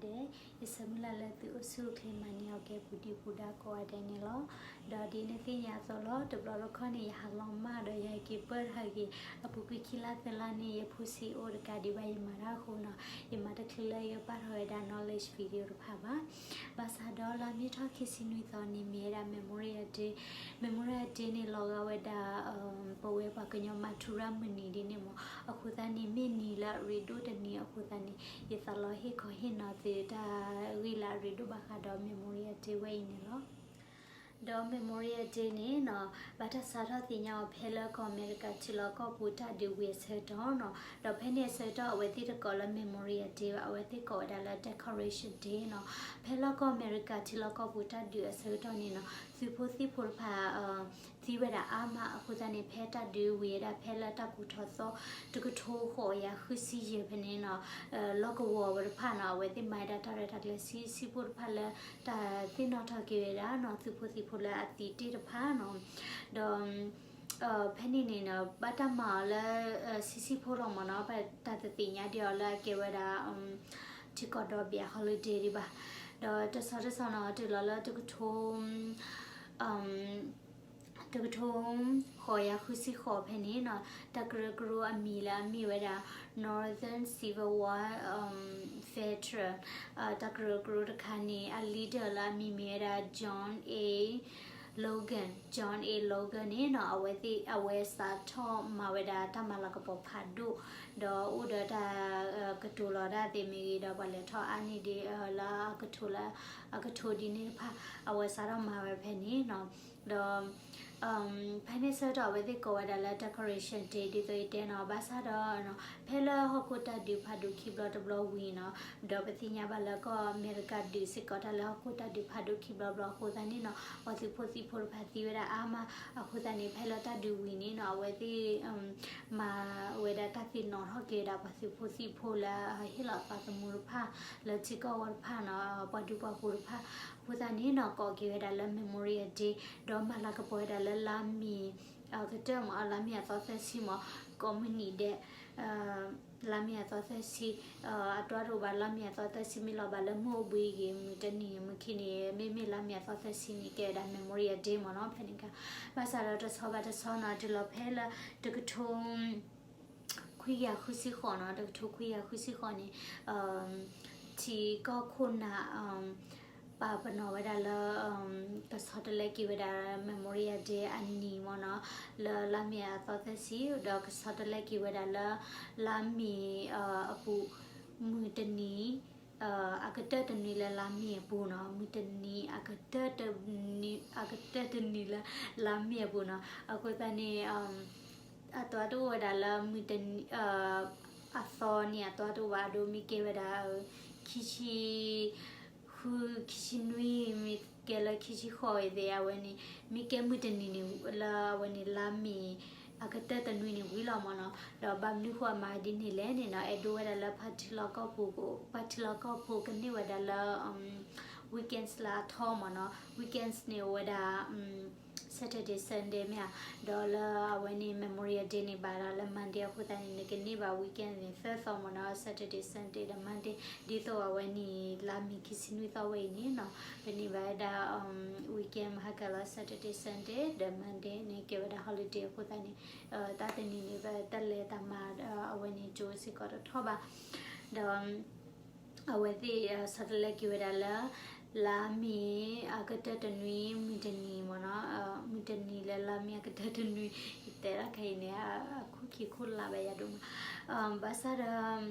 ဒီးယဆၢမုၢ်လၢ်လၢသုအိၣ်ဆူၣ်အိၣ်ချ့မၤန့ၢ်အီၤကဲပူၤဒံးပူၤဒါကိးဂၤဒဲးန့ၣ်လီၤ. ဒီးဒ်နသ့ၣ်ညါအသိးလီၤ, တဘျီတခီၣ်န့ၣ် ယဟးလီၤမၢ်ဒီးယဟဲက့ၤပၢၢ်တၢ်ဂ့ၤ အပူၤကွံာ်ခံလါသၢလါန့ၣ် ယဖိဆံးအိၣ်တကးဒံးဘၣ် ယမၤတၢ်အဃိနီၤ, ယမၤတချုးလၢယကပာ်ထီၣ်ဝဲဒၣ် knowledge video တဖၣ်ဘၣ်. ဘၣ်ဆၣ်ဒီးလါမ့ၤထီၣ်ခံဆံနွံသီန့ၣ် မ့ၢ်ဝဲဒၣ် Memorial Day, Memorial Day န့ၣ် လီၤဂာ်ဝဲဒၣ် ပဝဲပှၤကညီမၤထူရၤမုၢ်နံၤဒ်န့ၣ်မး. အဃိသတးန့ၣ် မ့ၢ်နံၤလၢအရ့ဒိၣ်တနံၤအဃိသတးန့ၣ် ယသးလီဟ့ၣ်ခီဟ့ၣ်နီၤသုတၢ်ဂ့ၢ်လၢအရ့ဒိၣ်ဘၣ်ဃးဒီး Memorial Day ဝဲအံၤန့ၣ်လီၤ. ဒီး Memorial Day န့ၣ်နီၤ ဘၣ်တၢ်စးထီၣ်သ့ၣ်ညါအီၤဖဲလၢကီၢ်အမဲရကၤ ထံလီၢ်ကီၢ်ပူၤတၢ်ဒုးဝံၤအဆၢကတီၢ်နီၤ. ဒီးဖဲန့ၣ်အဆၢကတီၢ် အဝဲသ့ၣ်တကိးလၢ Memorial Day ဘၣ်, အဝဲသ့ၣ်ကိးဝဲဒၣ်လၢ Decoration Day နီၤ. ဖဲလၢကီၢ်အမဲရကၤ ထံလီၢ်ကီၢ်ပူၤတၢ်ဒုးအဆၢကတီၢ်န့ၣ်နီၤ သုးဖိသံၣ်ဖိတဖၣ် သံဝဲဒၣ်အါမးအဃိသတးန့ၣ် ဖဲတၢ်ဒုးဝံၤဝဲဒၣ်ဖဲလၢတၢ်ကိၢ်ထီၣ်သီ တကထိဃိးကယၤဃုဆံယဲၢ်ဖဲန့ၣ်နီၤ လီၢ်ကဝီၤဝဲတဖၣ်နီၤ အဝဲသ့ၣ်မၤဝဲဒၣ်တၢ်ရဲၣ်တၢ်ကျဲၤဆံးဆံးဖိတဖၣ်လၢ တၢ်သ့ၣ်နီၣ်ထီၣ်က့ၤဝဲဒၣ်နီၤ သုးဖိသံၣ်ဖိလၢအသံတ့ၢ်တဖၣ်နီၤ. ဒီး ဖဲန့ၣ်န့ၣ်နီၤ ဘၣ်တၢ်မၤအီၤလၢ ဆံးဆံးဖိလီၤမးနီၤ, ဘၣ်တၢ်တသ့ၣ်ညါဒံးအီၤလၢအကဲဝဲဒၣ် ထံကီၢ်ဒီဘ့ၣ်အ holiday ဒံးဘၣ်. ဒီးတဆီတဆီနီၤ တုၤလီၤလၢတကထိ တကထိ ဃိးကယၤဃုဆံဃိးဖဲန့ၣ်နီၤ တၢ်ကရၢကရိအမံၤလၢအမ့ၢ်ဝဲဒၣ် Northern Civil War Veteran တၢ်ကရၢကရိတခါန့ၣ် အ leader လၢအမံၤမ့ၢ်ဝဲဒၣ် John A Logan, John A Logan န့ၣ်နီၤ အဝဲသ့ၣ် အဝဲစးထီၣ်မၤဝဲဒၣ်တၢ်မၤလၤကပီၤဖးဒိၣ် ဒီးအိၣ်ဒီးတၢ်ကတိၤလီၤဒၣ်သ့ၣ်မ့ၢ်ဂ့ၤ ဒီးပှၤလဲၤထီၣ်အါန့ၢ်ဒံးလၢအကထိလၢ အကထိဒ်န့ၣ်တဖၣ် အဝဲစးထီၣ်မၤဝဲဖဲန့ၣ်နီၤ. ဒီး ဖဲန့ၣ်ဆၢကတီၢ်အဝဲသ့ၣ်ကိးဝဲဒၣ်လၢ Decoration Day ဒ်သိးယတဲနီၤ, ဘၣ်ဆၣ်ဒီး ဖဲလၢဟီၣ်ခိၣ်တၢ်ဒုးဖးဒိၣ်ခံဘျီတဘျီဝံၤနီၤ, ဒီးပသ့ၣ်ညါဘၣ်လၢကီၢ်အမဲရကၤဒုးစ့ၢ်ကီးတၢ်လၢဟီၣ်ခိၣ်တၢ်ဒုးဖးဒိၣ်ခံဘျီဘျီအဃိသတးန့ၣ်နီၤ, ပှၤသုးဖိသံၣ်ဖိတဖၣ်သံဝဲဒၣ်အါမး, အဃိသတးန့ၣ် ဖဲလၢတၢ်ဒုးဝံၤန့ၣ်နီၤ အဝဲသ့ၣ် မၤဝဲဒၣ်တၢ်သ့ၣ်နီၣ်ထီၣ်က့ၤဝဲဒၣ်ပှၤသုးဖိသံၣ်ဖိလၢဟ့ၣ်လီၤသးသမူတဖၣ် လၢထံကီၢ်ဝီတဖၣ်နီၤ, ပှၤဒူပှၤယိၤတဖၣ်, အဃိသတးန့ၣ်နီၤ ကိးက့ၤဝဲဒၣ်လၢ Memorial Day ဒီးမၤလၤကပီၤဝဲဒၣ်လၢလါမ့ၤ အကတၢၢ်မး လါမ့ၤအသီသၢဆံမး ကိးမုၢ်နံၤဒဲး လါမ့ၤအသီသၢဆံ အတြီတအိၣ်ဘၣ်လါမ့ၤအသီသၢဆံ မ့ၢ်လီၤဘၣ်လၢမုၢ်အိၣ်ဘှံးဂ့ၤ မုၢ်တနံၤမုၢ်ခံနံၤ မ့မ့ၢ်လါမ့ၤအသီသၢဆံန့ၣ် ကဲဝဲဒၣ် Memorial Day မးနီၤ ဖဲန့ၣ်ခါ, ဘၣ်ဆၣ်ဒီးတဆီဘၣ်တဆီနီၤ တုၤလီၤဖဲလၢ တကထိ ခွံကယၤဃုဆံဃိးနီၤ, တကထိခွံကယၤဃုဆံဃိးန့ၣ် ထံကီၢ်ခိၣ်နၢ် ပာ်ပနီၣ်ဝဲဒၣ်လၢ ကဆီတလဲက့ၤဝဲဒၣ် Memorial Day အနံၤမးနီၤ, လၢလါမ့ၤအသီသၢဆံ ဒီးကဆီတလဲက့ၤဝဲဒၣ်လၢ လါမ့ၤအပူၤ မုၢ်တနံၤ အကတၢၢ်တနွံလၢလါမ့ၤအပူၤနီၤ, မုၢ်တနံၤ အကတၢၢ်တနွံ အကတၢၢ်တနွံလၢလါမ့ၤအပူၤနီၤ, အဃိသတးန့ၣ် အတြီတအိၣ်ဝဲဒၣ်လၢမုၢ်တနံၤ အသီန့ၣ် အတြီတအိၣ်ဘၣ်အဒိ မ့ၢ်ကဲဝဲဒၣ် ခံဆံဃု ခံဆံနွံ မ့ၢ်ကဲလၢခံဆံဃိးဝဲသ့ၣ် အဝဲန့ၣ် မ့ၢ်ကဲမုၢ်တနံၤန့ၣ် လၢအဝဲန့ၣ်လါမ့ၤ အကတၢၢ်တနွံန့ၣ်ဝံၤလီၤမးနီၤ, ဒီးဘၣ်မနုၤဃိအမၤဒ်န့ၣ်လဲၣ်န့ၣ်နီၤ, အဲၣ်ဒိးဝဲဒၣ်လၢပှၤထံလီၢ်ကီၢ်ပူၤ ပှၤထံလီၢ်ကီၢ်ပူၤကန့ၢ်ဝဲဒၣ်လၢ weekends လၢအထီမးနီၤ, weekends န့ၣ်အိၣ်ဝဲဒၣ် Saturday Sunday မ့ၢ်ဧါ, ဒီးလၢအဝဲန့ၣ် Memorial Day န့ၣ်ဘၣ်ဒီးလၢ Monday အဃိသတးန့ၣ် နကန့ၢ်ဘၣ် weekend န့ၣ် သၢသီမးနီၤ, Saturday Sunday ဒီး Monday, ဒ်သိးအဝဲန့ၣ် လါမ့ၤခံဆံနွံသီဝဲအံၤန့ၣ်နီၤ, ပန့ၢ်ဘၣ်ဝဲဒၣ် weekend မဟါကလီၤ Saturday Sunday ဒီး Monday န့ၣ် ကဲဝဲဒၣ် holiday အဃိသတးန့ၣ် တၢ်တနံၤန့ၣ် ပတၢ်လဲၤတၢ်မၤ အဝဲန့ၣ် ကၠိစ့ၢ်ကီးတထီၣ်ဘၣ်, ဒီး အဝဲသ့ၣ်ဆီတလဲက့ၤဝဲဒၣ်လၢ လါမ့ၤအကတၢၢ်တနွံ မုၢ်တနံၤမးနီၤ, မုၢ်တနံၤလၢလါမ့ၤအကတၢၢ်တနွံ, ယတဲဒၣ်ခဲအံၤန့ၣ် အခိၣ်ခံခိၣ်လါဘၣ်ယၤဒိၣ်မး, ဘၣ်ဆၣ်ဒီး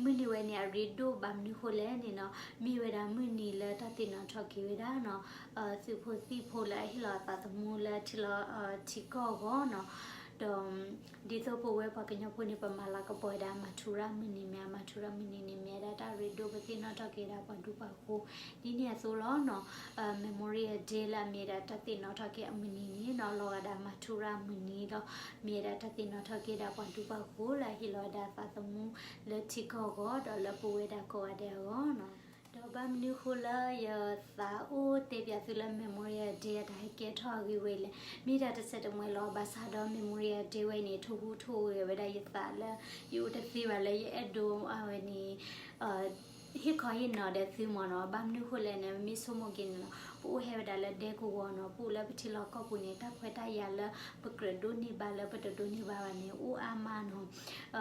မုၢ်နံၤဝဲန့ၣ် အရ့ဒိၣ်ဘၣ်မနုၤဃိလဲၣ်န့ၣ်နီၤ, မ့ၢ်ဝဲဒၣ်မုၢ်နံၤလၢတၢ်သ့ၣ်နီၣ်ထီၣ်က့ၤဝဲဒၣ်နီၤ, သုးဖိသံၣ်ဖိလၢအဟ့ၣ်လီၤအသးသမူလၢထံလီၤ ထံကီၢ်အဂီၢ်နီၤ, ဒီး ဒ်သိးပဝဲပှၤကညီဖိန့ၣ် ပမၤလၤကပီၤဝဲဒၣ် မၤထူရၤမုၢ်နံၤမ့ၢ်ဧါ, မၤထူရၤမုၢ်နံၤန့ၣ် မ့ၢ်ဝဲဒၣ်တၢ်ရ့ဒိၣ်ပသ့ၣ်နီၣ်ထီၣ်က့ၤဝဲဒၣ်ပှၤဒူပှၤယိၤ, ဒ်န့ၣ်အသိးလီၤနီၤ, Memorial Day လၢအမ့ၢ်ဝဲဒၣ်တၢ်သ့ၣ်နီၣ်ထီၣ်က့ၤအမုၢ်နံၤန့ၣ်နီၤ, လီၤဂာ်ဒီးမၤထူရၤမုၢ်နံၤလီၤ, မ့ၢ်ဝဲဒၣ်တၢ်သ့ၣ်နီၣ်ထီၣ်က့ၤဒၣ်ပှၤဒူပှၤယိၤလၢအဟ့ၣ်လီၤဝဲဒၣ်အသးသမူလၢထံကီၢ်အဂီၢ် ဒီးလၢပဝဲဒၣ်ကိးဂၤဒဲးအဂီၢ်နီၤ. ဒီးဘၣ်မနုၤဃိလၢယသးအိၣ်တဲပၠးသုလၢ Memorial Day အတၢ်ဟဲကဲထီၣ်အဂ့ၢ်ဝဲအံၤလဲၣ်, မ့ၢ်တၢ်တဆဲးတမှဲၤလီၤ, ဘၣ်ဆၣ်ဒီး Memorial Day ဝဲအံၤန့ၣ် ထိၣ်ဟူးထိၣ်ဂဲၤဝဲဒၣ်ယသးလၢ ယအိၣ်တသ့ဘၣ်လၢယအဲၣ်ဒိးအဝဲန့ၣ် ဟ့ၣ်ခီဟ့ၣ်နီၤဒီးသုမ့ၢ်နီၤ, ဘၣ်မနုၤဃိလဲၣ်န့ၣ် မ့ၢ်ဆိကမိၣ်က့ၤန့ၣ်လီၤ, ပအိၣ်ဟဲဝဲဒၣ်လၢဒဲကဝီၤနီၤ, ပအိၣ်လၢပထံလီၢ်ကီၢ်ပူၤန့ၣ် တၢ်ခွဲးတၢ်ယာ်လၢပကြၢးဒိးန့ၢ်ဘၣ်လၢပတဒိးန့ၢ်ဘၣ်ဘၣ်န့ၣ် အိၣ်အါမးနီၤ.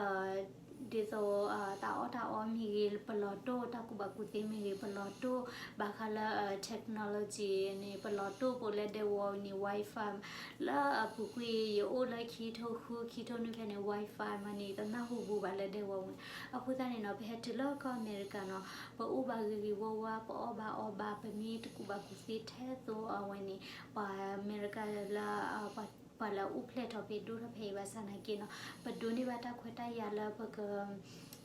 ဒ်သိး တၢ်အီၣ်တၢ်အီမ့ၢ်ဂ့ၤ ပလီၤတိၢ်, တၢ်ကူၣ်ဘၣ်ကူၣ်သ့မ့ၢ်ဂ့ၤ ပလီၤတိၢ်, ဘၣ်ဃးလၢ technology န့ၣ် ပလီၤတိၢ်, ပအိၣ်လၢဒဲကဝီၤန့ၣ် Wi-Fi လၢအပူၤကွံာ် ယအိၣ်လၢခံထိဃု ခံထိနွံဖဲန့ၣ် Wi-Fi မးန့ၣ် တနၢ်ဟူဘူးဘၣ်လၢဒဲကဝီၤပူၤန့ၣ်. အဃိသတးန့ၣ်နီၤ ပဟဲတုၤလၢကီၢ်အမဲရကၤနီၤ, ပအိၣ်ဘၣ်ဂ့ၤဂ့ၤဝါဝါ, ပအီၣ်ဘၣ်အီဘၣ်, ပမ့ၢ်တကူၣ်ဘၣ်ကူၣ်သ့ထဲသိးအဝဲန့ၣ် ပှၤအမဲရကၤလၢ ပှၤလၢအအိၣ်ဖျဲၣ်ထီၣ်ဖဲဒိၣ်ထီၣ်ဖဲအံၤဘၣ်ဆၣ်နာ်က့နီၤ, ပဒိးန့ၢ်ဘၣ်တၢ်ခွဲးတၢ်ယာ်လၢပက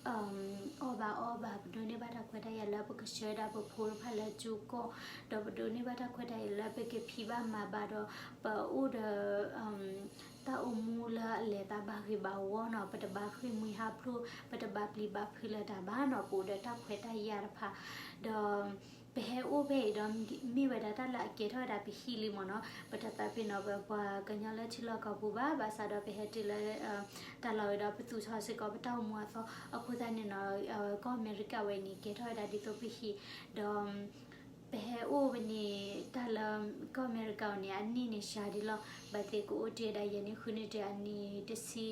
အီၣ်ဘၣ်အီဘၣ်, ပဒိးန့ၢ်ဘၣ်တၢ်ခွဲးတၢ်ယာ်လၢပကဆှၢဒၣ်ပဖိတဖၣ်လၢကၠိကီၢ်, ဒီးပဒိးန့ၢ်ဘၣ်တၢ်ခွဲးတၢ်ယာ်လၢပကဖံးဘၣ်မၤဘၣ်ဒီး ပအိၣ်ဒီး တၢ်အိၣ်မူလၢအလဲၤသးဘၣ်ဂ့ၤဘၣ်ဝီနီၤ, ပတဘၣ်ဃ့ၢ်မှံဟးဖျိး, ပတဘၣ်ပျံၤဘၣ်ဖုးလၢၤတၢ်ဘၣ်နီၤ, ပအိၣ်ဒီးတၢ်ခွဲးတၢ်ယာ်တဖၣ်, ဒီး ပဟဲအိၣ်ဖဲအံၤဒီး မ့ၢ်ဝဲဒၣ်တၢ်လၢအကဲထီၣ်ဝဲဒၣ်ပဟံၣ်လံမ့ၢ်နီၤ, ပတသးပ့ၤနီၣ်ပပှၤကညီလၢထံလီၢ်ကီၢ်ပူၤဘၣ်, ဘၣ်ဆၣ်ဒီးပဟဲတုၤလၢ တၢ်လီၢ်ဝဲဒီးပသူၣ်ထီၣ်စ့ၢ်ကီးပတၢ်အိၣ်မူအသီ, အဃိသတးန့ၣ်နီၤ ကီၢ်အမဲရကၤဝဲန့ၣ် ကဲထီၣ်ဝဲဒၣ်ဒ်သိးပဟံၣ်, ဒီး ပဟဲအိၣ်ဝဲန့ၣ် တၢ်လၢကီၢ်အမဲရကၤအံၤန့ၣ် အနံၣ်န့ၣ်စှၤဒံးလီၤ, ဘၣ်သ့ၣ်ကအိၣ်တ့ၢ်ဝဲဒၣ်ယဲၢ်နံၣ်ဃုနံၣ်တ့ၢ်အနံၣ်တဆံ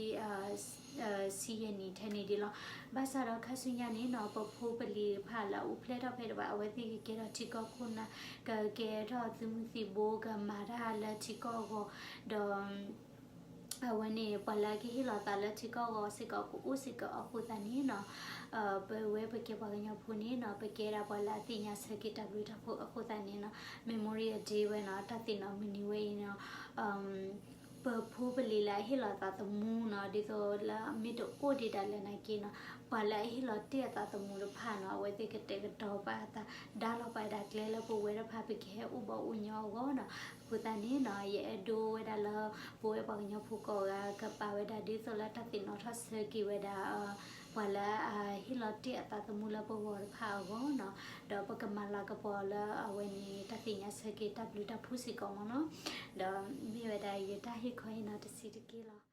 ဆံယဲၢ်နံၣ်ထဲန့ၣ်ဒံးလီၤ. ဘၣ်ဆၣ်ဒီးခါဆူညါန့ၣ်နီၤ ပဖိပလံၤတဖၣ်လၢအအိၣ်ဖျဲၣ်ထီၣ်ဖဲဒၣ်ဘၣ် အဝဲသ့ၣ်ကကဲထီၣ်ထံကီၢ်ခိၣ်နၢ်, ကကဲထီၣ်သုးမုၢ်သံၣ်ဘိ ကမၤတၢ်လၢထံကီၢ်အဂီၢ်, ဒီး အဝဲန့ၣ် ပှၤလၢအကဟ့ၣ်လီၤသးလၢထံကီၢ်အဂီၢ်စ့ၢ်ကီး ကအိၣ်စ့ၢ်ကီးအဃိသတးန့ၣ်နီၤ, ပဝဲပကဲပှၤကညီဖိန့ၣ်နီၤ ပကဲဒၣ်ပှၤလၢအသ့ၣ်ညါဆၢက့ၤတၢ်ဘျုးတၢ်ဖှိၣ်အဃိသတးန့ၣ်နီၤ Memorial Day ဝဲနီၤ တၢ်သ့ၣ်နီၣ်မုၢ်နံၤဝဲအံၤနီၤ ပဖိပလံၤလၢအဟ့ၣ်လီၤသးသမူနီၤ ဒ်သိးလၢမ့ၢ်တအိၣ်ဒံးဒၣ်လဲာ်နာ်က့နီၤ ပှၤလၢအဟ့ၣ်လီၤတ့ၢ်အသးသမူတဖၣ်နီၤ အဝဲသ့ၣ်ကတဲာ်ကတီၤပာ်အသး ဒါလီၤပာ်ဒၣ်ကျဲလၢပဝဲတဖၣ်ပကဟဲအိၣ်ဘၣ်အိၣ်ညီအဂီၢ်နီၤ အဃိသတးန့ၣ်နီၤ ယအဲၣ်ဒိးဝဲဒၣ်လၢ ပဝဲပှၤကညီဖိကိးဂၤ ကပာ်ဝဲဒၣ်ဒ်သိးလၢတၢ်သ့ၣ်နီၣ်ထီၣ်ဆၢက့ၤဝဲဒၣ် ပှၤလၢအဟ့ၣ်လီၤတ့ၢ်အသးသမူလၢပဂီၢ်တဖၣ်အဂီၢ်နီၤ ဒီးပကမၤလၤကပီၤလၢအဝဲန့ၣ် တၢ်သ့ၣ်ညါဆၢက့ၤတၢ်ဘျုးတၢ်ဖှိၣ်စ့ၢ်ကီးမ့ၢ်နီၤ ဒီးမ့ၢ်ဝဲဒၣ်ယတၢ်ဟ့ၣ်ခီဟ့ၣ်နီၤတဆံးတက့ၢ်လီၤ.